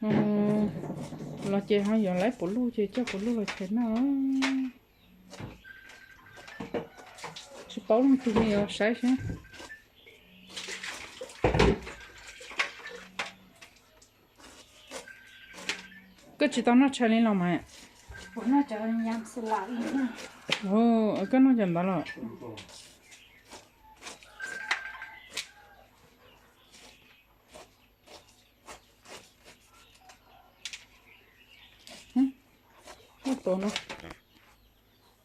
Los ces ho yuav laib puv luj ces coj puv luj los chais noj. Tsis paub leej twg li os, saib seb. Koj tsis tau noj tshais li los mas. Koj noj cov ntawd los?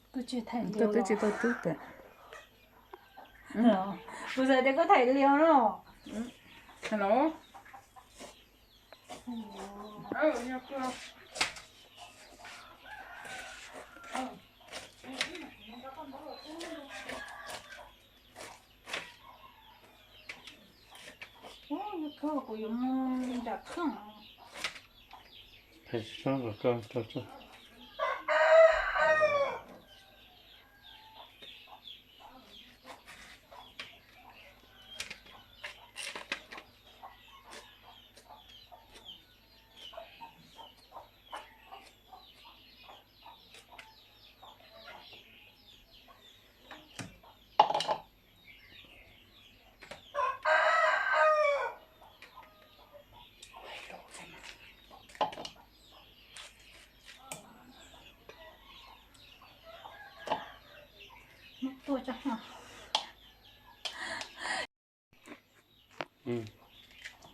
Koj twb tsis tau twb pem. Kuv xav tias koj thaij li no. Hello. Kuv yuav mus nram khoom.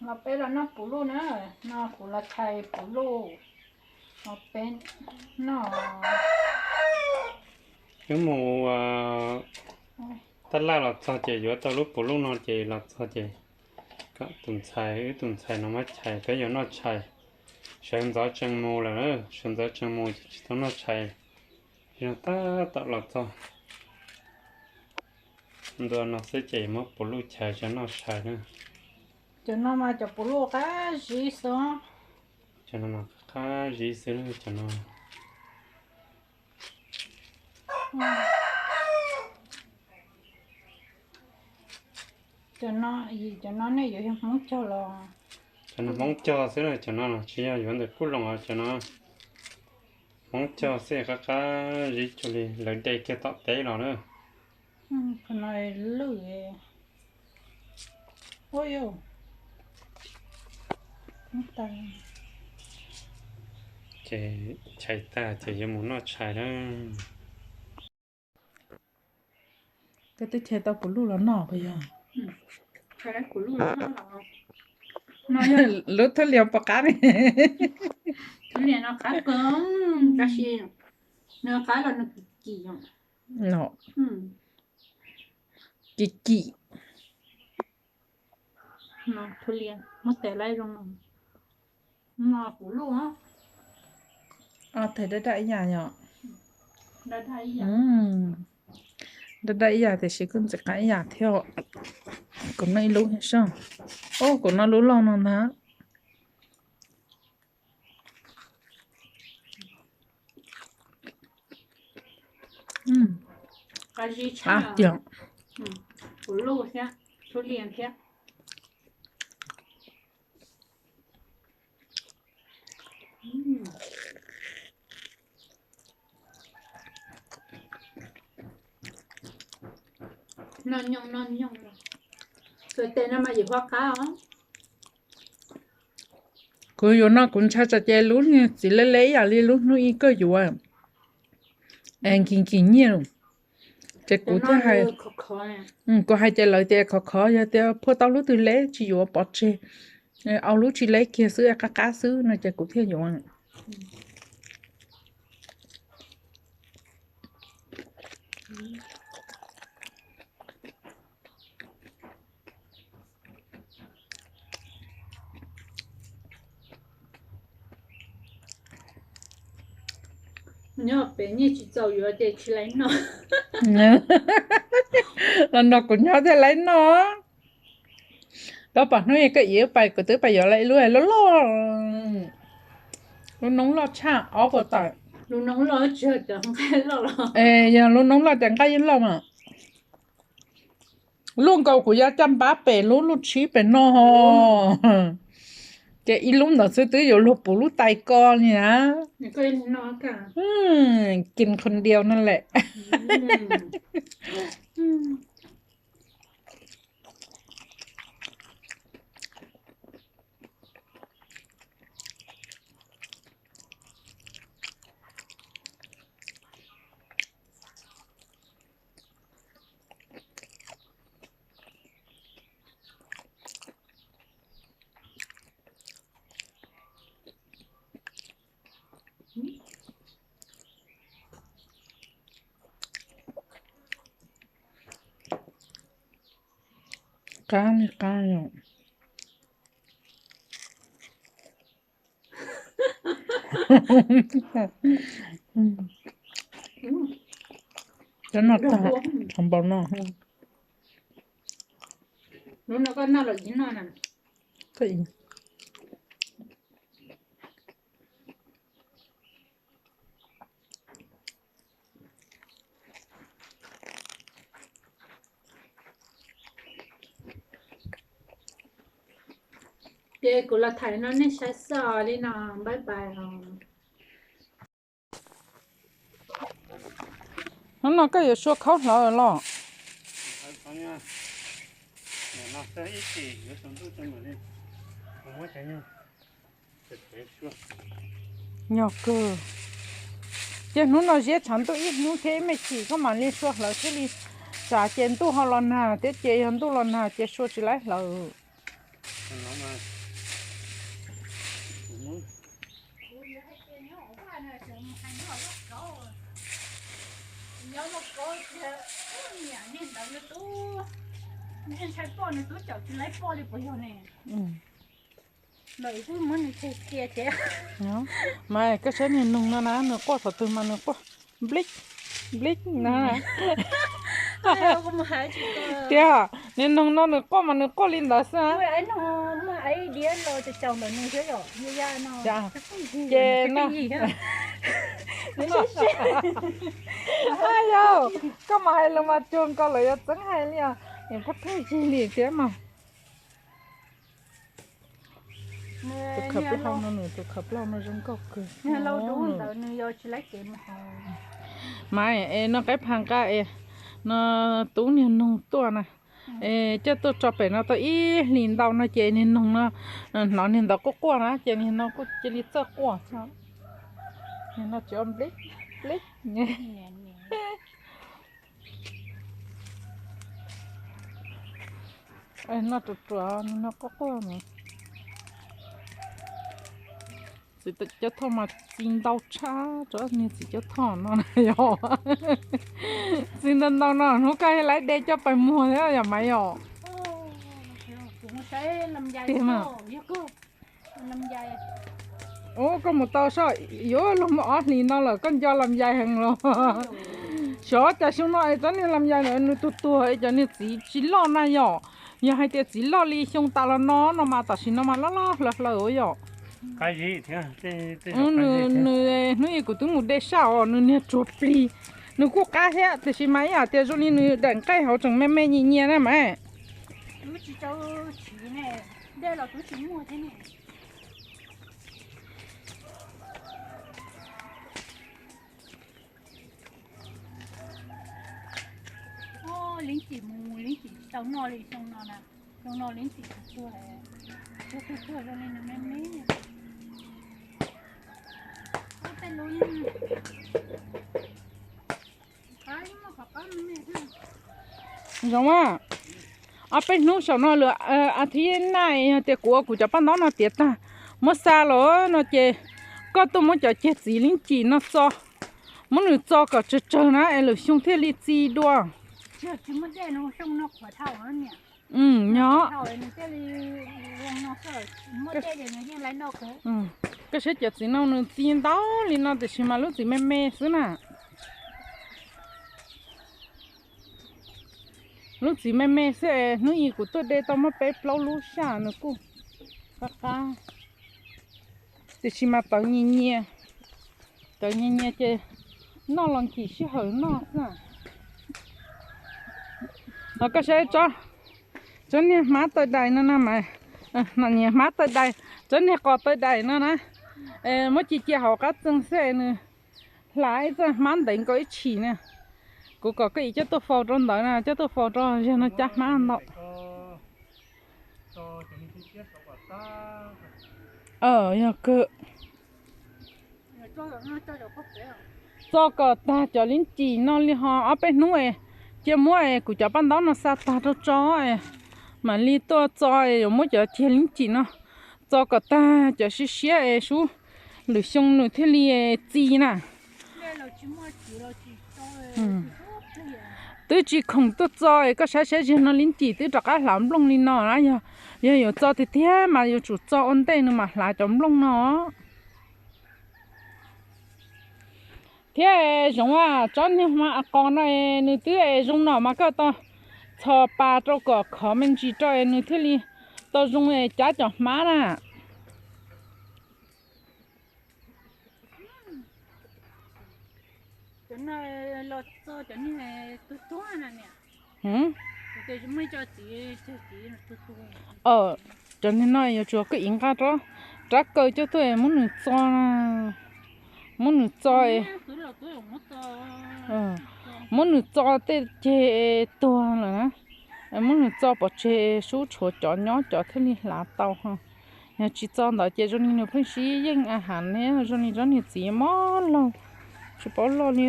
Los peb los noj puv luj na, no kuv los tshais puv luj, los peb noj. Wb mus tab laj los txog ces yuav tau lub puv luj no ces los txog ces kom tus ntxhais, wb tus ntxhais no muab chais, peb yuav noj tshais. Sawv ntxov tsees mus lawm, sawv ntxov tsees mus ces tsis tau noj tshais. Zoo tab tom los txog ntua no xwb ces muab puv luj chais tso noj tshais na. Cov no mas cov puv luj qab zib xwb. Cov no mas qab zib xwb cov no. Cov no, cov no nej yuav yog Hmoob cog los? Cov no Hmoob cog xwb na, cov no tsis yog yuav ntawm kuj loos os, cov no Hmoob cog xwb, qab qab zib cuag li lawv de kiag tom teb los na. Qhov no lwj. Ua, ces chais tag ces yuav mus noj tshais na. Koj twb chais tau puv luj los noj puas yog? Lub thub lias puas qab ne? Thub lias no qab kawg, tab sis nws qab los nws kim kim. Kim kim. Thub lias muab tes laib zoo no. Puv luj. Ob thaij daj daj ib yam yom. Daj daj ib yam tiam sis kuj ntxim qab ib yam thiab. Kuv noj ib lub soj. Kuv noj lub loj no ntag. Qab zib tshaj. Puv luj thiab, thub lias thiab. Noj nyooj noj nyooj. Tes no mas yim huab qab os. Kuv yuav no kuv ntshai tsam ces lub txiv leb leb ib yam li lub hnub ib koj yuav, es nkim nkim nyiaj. Ces kuv thiaj hais, kuv hais ces lawv tias khov khov, yog tias phua tau lub twg leb tsis yuav pov tseg, au lub tsis leb kiag xwb, qab qab xwb no ces kuv thiaj yuav. Nyob pem nyiaj tsis txaus yuav ces tsis laib noj. Los nrog kuv nyob thiaj laib noj. Koj pom hnub koj iab pais kuv twb pais yuav lawm ib lub loj loj, lub noob loj tshaj ob puas tawm. Lub noob loj tsis yog cov nqaij loj los? Es yog lub noob loj ces nqaij yeej loj mas. Lub nkaus kuv yuav caj npab pem lub, lub tshib pem no. Ces ib lub ntawd xwb twb yuav luag puv lub tais ko li na. Kis kho diau no lawm. Qab li qab yom. Cov no tag, tshav npau no. Lub no koj noj los tsis noj na? Ces kuv los tham no nej saib xwb li no, bye bye os. Hnub no koj yuav sua khaub hlawv los? Yog kawg. Ces hnub no ziab tshav ntuj ib hnub thiab ib me chim koj mam li sua hlawv thiaj li, tsam ces ntuj ho los nag thiab ces yog ntuj los nag ces sua tsis laib hlawv. Mas koj saib niag noog no na, nws quaj thaum twg mas nws quaj nplij nplij na. Tiag, niag noog no nws quaj mas nws quaj li ntawd xwb. Ces no, yog, koj mas hais lus mas cuag nkaus lawv yuav txeeb hais li os, niam pub pheej yig li thiab mas. Tus khaws plaub hau no, nws tus khaws plaub hau no zoo nkauj kawg. Mas es no qaib pha nqa es no tub niag noog tuaj na, es coj tuaj tso pem no tau ib hlis ntau no ces niag noog no hnov niag ntawd quaj quaj na ces niag no kuj cia li txawj quaj. Niag no tsis ua nplij nplij. No ruam ruam, no quaj quaj mas. Txiv Cov Thoj mas txi ntau tshaj rau niag Txiv Cov Thoj no na yog. Txi ntau ntau no hnub koj laib de coj pais muag thiab yom Maiv yom. Tiag mas. Ub, koj mus tau soj yuav luag mus ob hlis no lawm koj nco lam yais heev los? Xyov cas xyoo no es cov niag lam yais ntawd nws tuag tuag es cov niag txiv tsis loj na yom. Yog hais tias txiv loj li xyoo tas los no no mas tam sim no mas loj loj hlaws hlaws yom. Nws, nws hnub ib kuv twb mus de saj os, nws niag tsuag plig. Nws kuj qab thiab tiam sis mas ib yam tias zoo li nws daim nqaij hauv tseem me me nyias nyias na mas. Leeb txim mus, leeb txim tsis tau noj li xyoo no na. Xyoo no leeb txim tsis tuag, tuag tuag tuag zoo li nws me me. Tej lub Zoo a, ob peb hnub saum no lawm, a thiv naj yog tias kuv ua kuv cov paj ntaub no tiav tag, muab xa los no ces koj tuaj muab cov ceg txiv leeb cim no txo, muab nws txo kom tsawg tsawg na es lwm xyoo thiaj li txi dua. Nyob, koj saib cov txiv no nws txi ntau li no tiam sis mas lub txiv me me xwb na. Lub txiv me me xwb es hnub ib kuv tuaj de tau muab peb plaub lub xyaj nws kuj qab qab. Tiam sis mas tawv nyias nyias, tawv nyias nyias ces noj los nkim sij hawm noj xwb. Los koj saib tsob niag hmab tawg dais no na mas, Nyias hmab tawg dais, tsob niag qos tawg dais no na. Muab ci cia hauv qab txeeg xwb nws hla ib txoj hmab ntev nkaus ib tshim na. Kuv kom koj ib coj tuaj faus rau ntawd na, coj tuaj faus rau zag no cab hmab ntau. Yog kawg. Txo kom tag cov lib cim no li ho ob peb hnub, cia muab kuv cov paj ntaub no xa tag rau tso, mam li tuaj txo, yuav muab cov ceg lib cim no txo kom tag cov siab siab es sub lwm xyoo nws thiaj li txi na. Twb tsis khoom tuaj txo es koj saib saib zag no lib cim twb rov qab hlav nplooj li no na. Yog yuav txo tiag tiag mas yuav tsum txo ua ntej nws mam hlav cov nplooj no. Thiab zoov a, tsob niag hmab qos no nws twb zoo no mas koj tau txhos pas rau kom khov me ntsis rau es nws thiaj li tau zoo cab cov hmab na. Cov niag no yuav tsum koj ib nqa rab kaw coj tuaj muab nws txo, muab nws txo, muab nws txo tej ceg tuag lawm na, muab nws txo pov tseg sub tshuav cov nyob cov thiaj li hlav tau. Yog tsis txo ntawd ces zoo li nws pheej sib yeej a has ne, zoo li tsob niag txiv mob laug tsis paub loj li.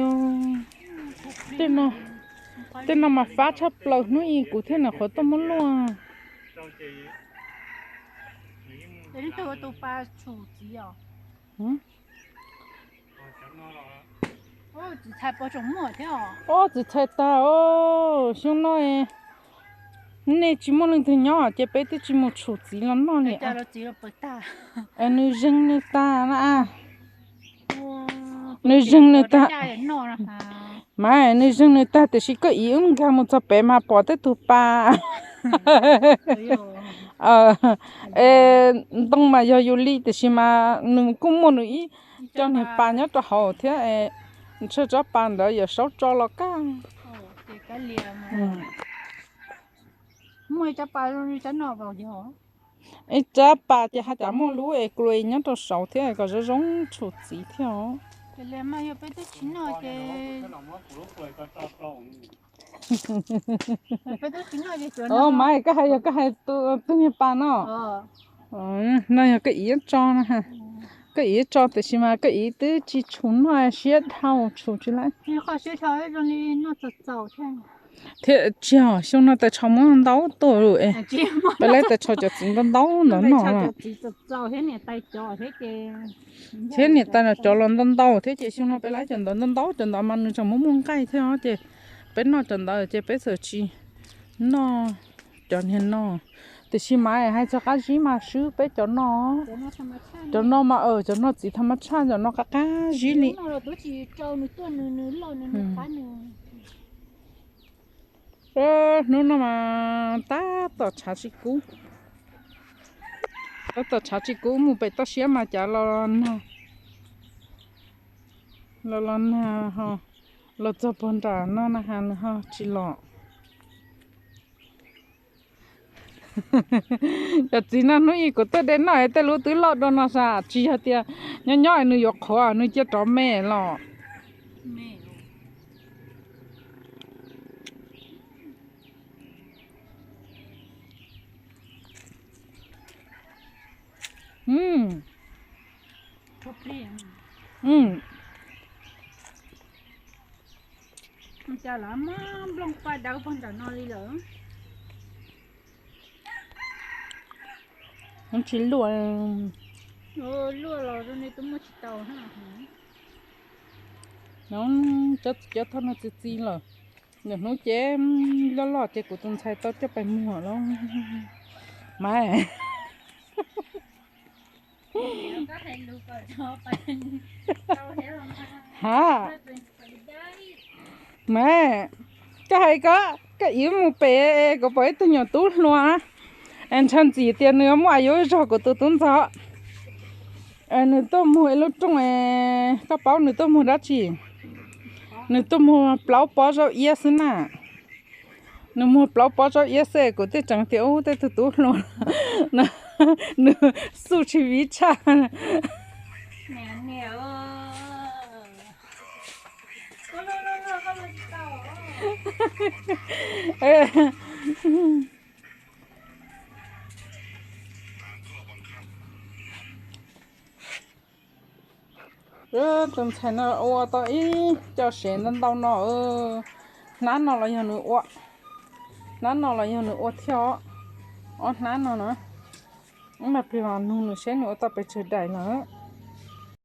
Tej no mas fab tshaj plaws hnub ib kuv thiaj nyuam qhuav tuaj muab luaj. Ob txiv txhais tag os, xyoo no nej tsis muaj leej twg nyob ces peb twb tsis mus tshum txiv los noj li. Nws zeeg nws tag na. Nws zeeg nws tag. Mas nws zeeg nws tag tiam sis koj ib wb nkag mus txog pem mas pom tej tug pas. Ntoo mas yog yus li tiam sis mas nws kuj muaj nws ib co niag pas nyob rau hauv thiab. Ntshe tsob pas ntawd yog saub tso los kaj. Ib tsob pas ces haj cas muaj lub es kluas nyob rau saud thiab kom zoo zoo tshum txiv thiab os. Mas koj hais yog koj hais tus niag pas no. No yog koj ib tso na. Koj ib tso tiam sis mas koj ib twb tsis tshum noj siab dhau tshum tsis laib. Thiab tsis xyoo no tais tsho muab ntau tuaj lawm. Peb laib tais tsho cov txiv ntau ntau ntawd noj. Thiab niam tais cov los ntau ntau thiab ces xyoo no peb laib cov ntawd ntau ntau, cov ntawd mas nws tseem muaj muaj nqaij thiab os ces peb noj cov ntawd ces peb txawm tsis noj cov niag no. Tiam sis mas hais txog qab zib mas swb peb cov no. Cov no mas cov no txiv tha mas tshaj, cov no qab qab zib li. Hnub no mas tab tom tshav tsis kub, tab tom tshav tsis kub mus pem toj siab mas cav los nag, los los nag ho, los txog puag nram no na has nws ho tsis los. Cov txiv no hnub ib kuv tuaj de noj tej lub twb loj dua no sas tsis yog tias nyob nyob nws yuav qhuav nws cia rov me los. Cas lawv muab nplooj paj dawb pog nram no li lawm. Tsis luaj, luaj los zoo li twb muaj tsis tau. Cov thaj no txi txiv lawm, nws hnub ces loj loj ces kuv tus ntxhais tau coj pais muag lawm. Mas ha, mas koj hais ko, koj ib mus pem kuv pom ib tug nyuam tub hluas na, ntsha ntxim tias nws muaj yuav zog kuv tus tub ntxhais. Nws tuaj muag ib lub rooj, koj paub nws tuaj muag dab tsi? Nws tuaj muag plaub pob zaub iab xwb na. Nws muag plaub pob zaub iab xwb kuv thiaj tseev tias ub tej tug tub hluas. Nws xub tsis viv tshaj. Tus ntxhais no ua tau ib co sev ntau ntau no. Hnab no los yog nws ua, hnab no los yog nws ua thiab os. Ob hnab no no. Ib mas plig los nug nws seb nws ua tau pes tsawg daim lawm.